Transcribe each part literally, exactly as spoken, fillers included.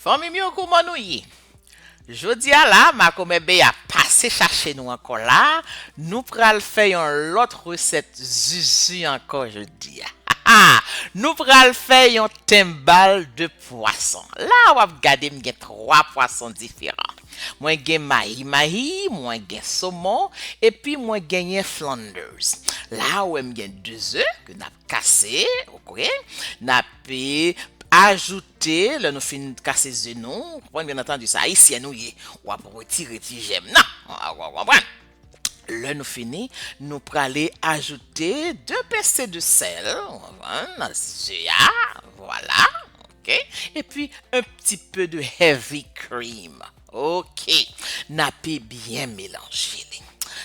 Fanmi m yo, kouman nou ye? Jodi a la, makomè Bey ap pase chache nou ankò la. Nou pral fè yon lòt resèt zuzu ankò jodi a. Nou pral fè yon tenbal de pwason. La, w ap gade, m gen twa pwason diferan. Mwen gen mayi-mayi, mwen gen somon, epi mwen genyen Flanders. La, ou wè m gen de ze ke n ap kase, oke? N ap, eh, ajoute, lè nou fin kase ze nou, ou konprann, byen antandi, se ayisyen nou ye, w ap retire ti jèm nan. Ou konprann? Lè nou fini, nou prale ajoute de pese de sèl, ou konprann, nan ze a, vwala, oke? Epi, un petit peu de heavy cream. Oke, n ape byen melanje li.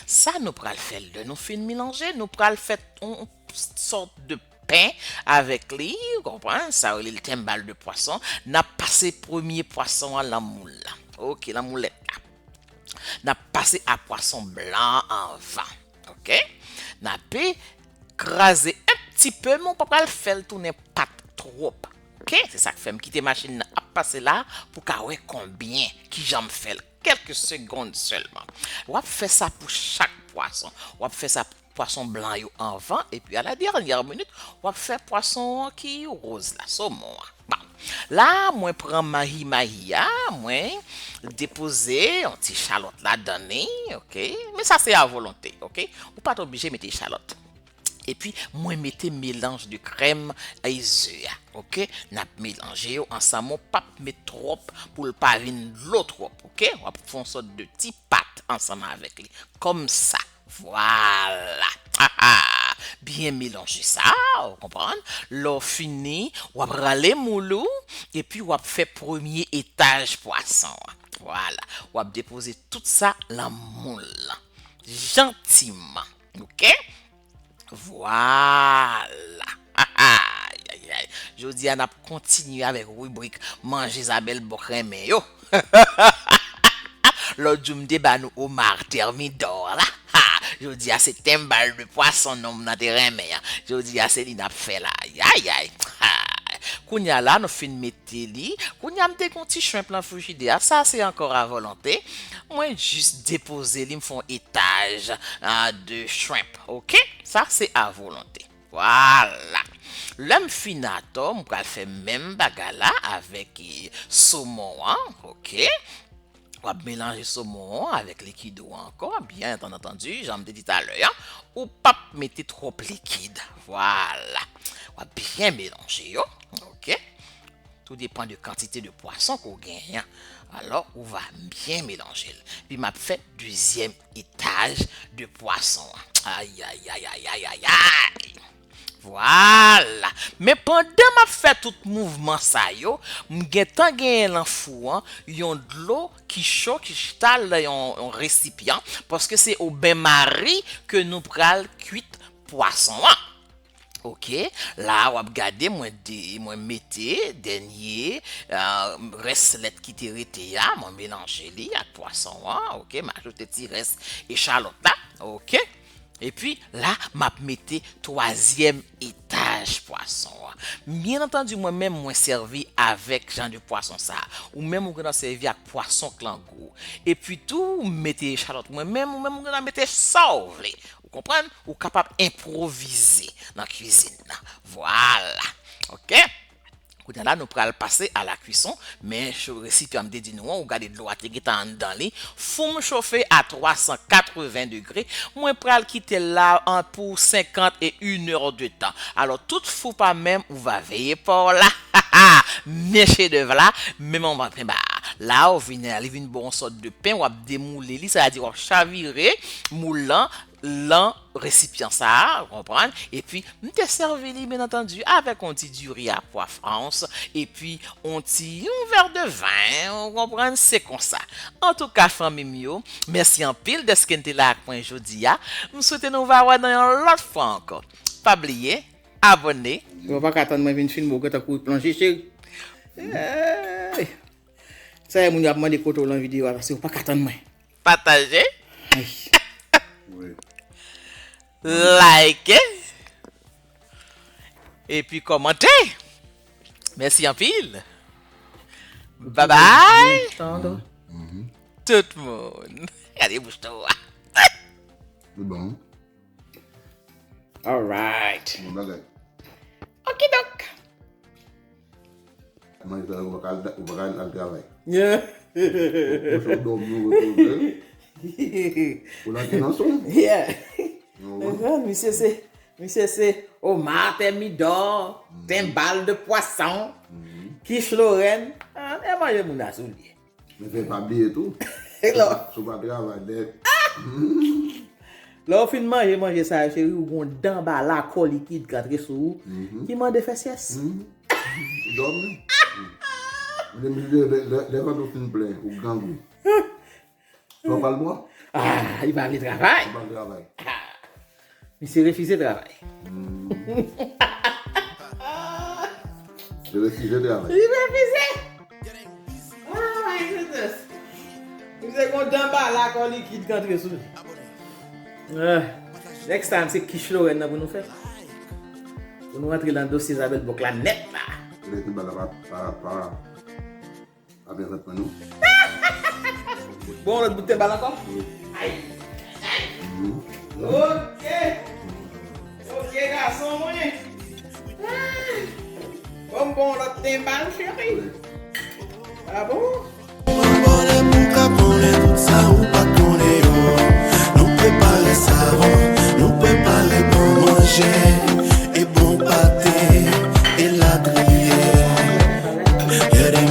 Sa nou pral fè lè nou fin melanje, nou pral fè yon sòt de pen avèk li, ou konprann? Sa yo rele l tenbal de pwason. N ap pase premye pwason an lan moul la. Oke, lan moulèt la. N ap pase a pwason blan anvan. Oke? N ape kraze un petit peu, men w pa pral fè l tounen pat twòp. Oke? Se sa k fè m kite machin nan ap pase la pou w ka wè konbyen, kijan m fè l. Kèlke segonn sèlman. W ap fè sa pou chak pwason. W ap fè sa pou pwason blan yo anvan, epi a la dènyè minit, w ap fè pwason an ki woz la, somon an. Bon. La, mwen pran mayi-mayi a, mwen depoze yon ti chalòt ladan li, oke? Men sa se a volonte, oke? Ou pa t oblije mete chalòt. Epi, mwen mete melanj de krèm e ze a, oke? N ap melanje yo ansanm, ou p ap met twòp pou l pa vin dlo twòp, oke? W ap fè yon sòt de ti pat ansanm avèk li, kòmsa. Vwala. Byen melanje sa, ou konprann? Lè w fini, w ap rale moul ou, epi w ap fè premye etaj pwason an. Vwala. W ap depoze tout sa lan moul lan. Jantiman. Oke? Vwala. Ayayay. Jodi a, n ap kontinye avèk ribrik manje sa bèl bòk renmen yo. Lòt jou, m te ba nou omar thermidor la. Ha! Jodi a, se tenbal de pwason nonm nan te renmen an. Jodi a, se li n ap fè la. Ayayay. Ha! Kounye a la, nou fin mete li. Kounye a, m te gen yon ti shrimp lan frijidè a. Sa, se ankò a volonte. Mwen jis depoze li, m fè yon etaj, ah, de shrimp. Oke? Sa, se a volonte. Vwala. Lè m fin atò, m pral fè menm bagay la avèk, eh, somon an, oke? W ap melanje somon an avèk likid ou ankò, byen antandi, jan m te di talè a, ou p ap mete twòp likid. Vwala. W ap byen melanje yo, oke? Tout depan de kantite de pwason ke w genyen. Alò, ou va byen melanje l. Epi m ap fè dezyèm etaj de pwason an. Ayayayayayayay! Vwala! Men pandan m ap fè tout mouvman sa yo, m gentan genyen lan fou an yon dlo ki cho, ki chita lan yon, yon resipyan, paske se o ben mari ke nou pral kwit pwason an. Oke, la w ap gade mwen de, mwen mete dènye, ah, rès lèt ki te rete a, mwen melanje li ak pwason an, oke, m ajoute ti rès echalòt la, oke. Epi la, m ap mete twazyèm etaj pwason an. Byen antandi, mwen menm, mwen sèvi avèk jan de pwason sa a. Ou menm, ou gentan sèvi ak pwason klangou. Epi tou, m mete echalòt mwen menm, ou menm, ou gentan mete sa w vle. Ou konprann? Ou kapab enpwovize nan kwizin nan. Vwala. Oke? Kounye a la, nou pral pase a la kwison, men cho-, resipyan m te di nou an, ou gade dlo a te gentan anndan li. Fou m chofe a twa san katreven degre. Mwen pral kite l la an pou senkant e inè de tan. Alò, tout fou pa menm, ou va veye pa w la. Men chedèv la, men manman pen ba. La, ou vin, li vin ba w yon sòt de pen, w ap demoule li, sa vle di w ap chavire moul lan, lan resipyan sa a, ou konprann? Epi, m te sèvi li, byen antandi, avèk yon ti diri a pwa frans, epi yon ti, yon vè de ven, ou konprann? Se konsa. Antouka, fanmi m yo, mèsi anpil dèske n te la ak mwen jodi a. M swete nou va wè nan yon lòt fwa ankò. Pa bliye, abòne. Yo pa ka tann mwen vin filme w gentan kouri plonje, cheri. Ey! Sa e moun yo ap mande kote w lan videyo a, paske yo pa ka tann mwen. Pataje. Ay. Wi. Like. Epi kòmante. Mèsi anpil. Babay. Tendre. Tout moun. Gade bouch tou a. Li bon. Alright. Bon bagay. Okidok. Manje sa ou pa ka al- ou pa ka al travay. Yeah. Ou se dòmi ou repoze. Ou la ki nan son. Yeah. Ou konprann? Misye se misye se omar tèmidò, tenbal de pwason, kich lorèn. Ah, e manje moun a sou li. Men fè pa bliye tou. Lò. Si w pa travay lè. Lè w fin manje manje sa yo cheri, ou gon dan bala kò likid k antre sou ou ki mande fè syès. Dòmi. Lè lè vant ou fin plen ou grangou. Sa w pral bwè? Ah, li pa vle travay. Ou pral travay. Misye refize travay. Li refize travay. Li refize. Oh my goodness. Misye gon dan bala kò likid k antre sou li. Ah, next time se kich lorèn nan pou nou fè. Pou nou rantre nan dosye Zabèl Bòk la nèt la. Lè ki bala pa pa pa. Apre fèt mwen non. Bon, lòt bout te bal ankò? Ay. Ok. Ok, gason mwen. Bon, bon, lòt te bal, cheri. Ah bon? Anbòle pou ka konnen tout sa ou pa konnen yo. Nou prepare savon, nou prepare bon manje e bon pate e latriye. Yè dem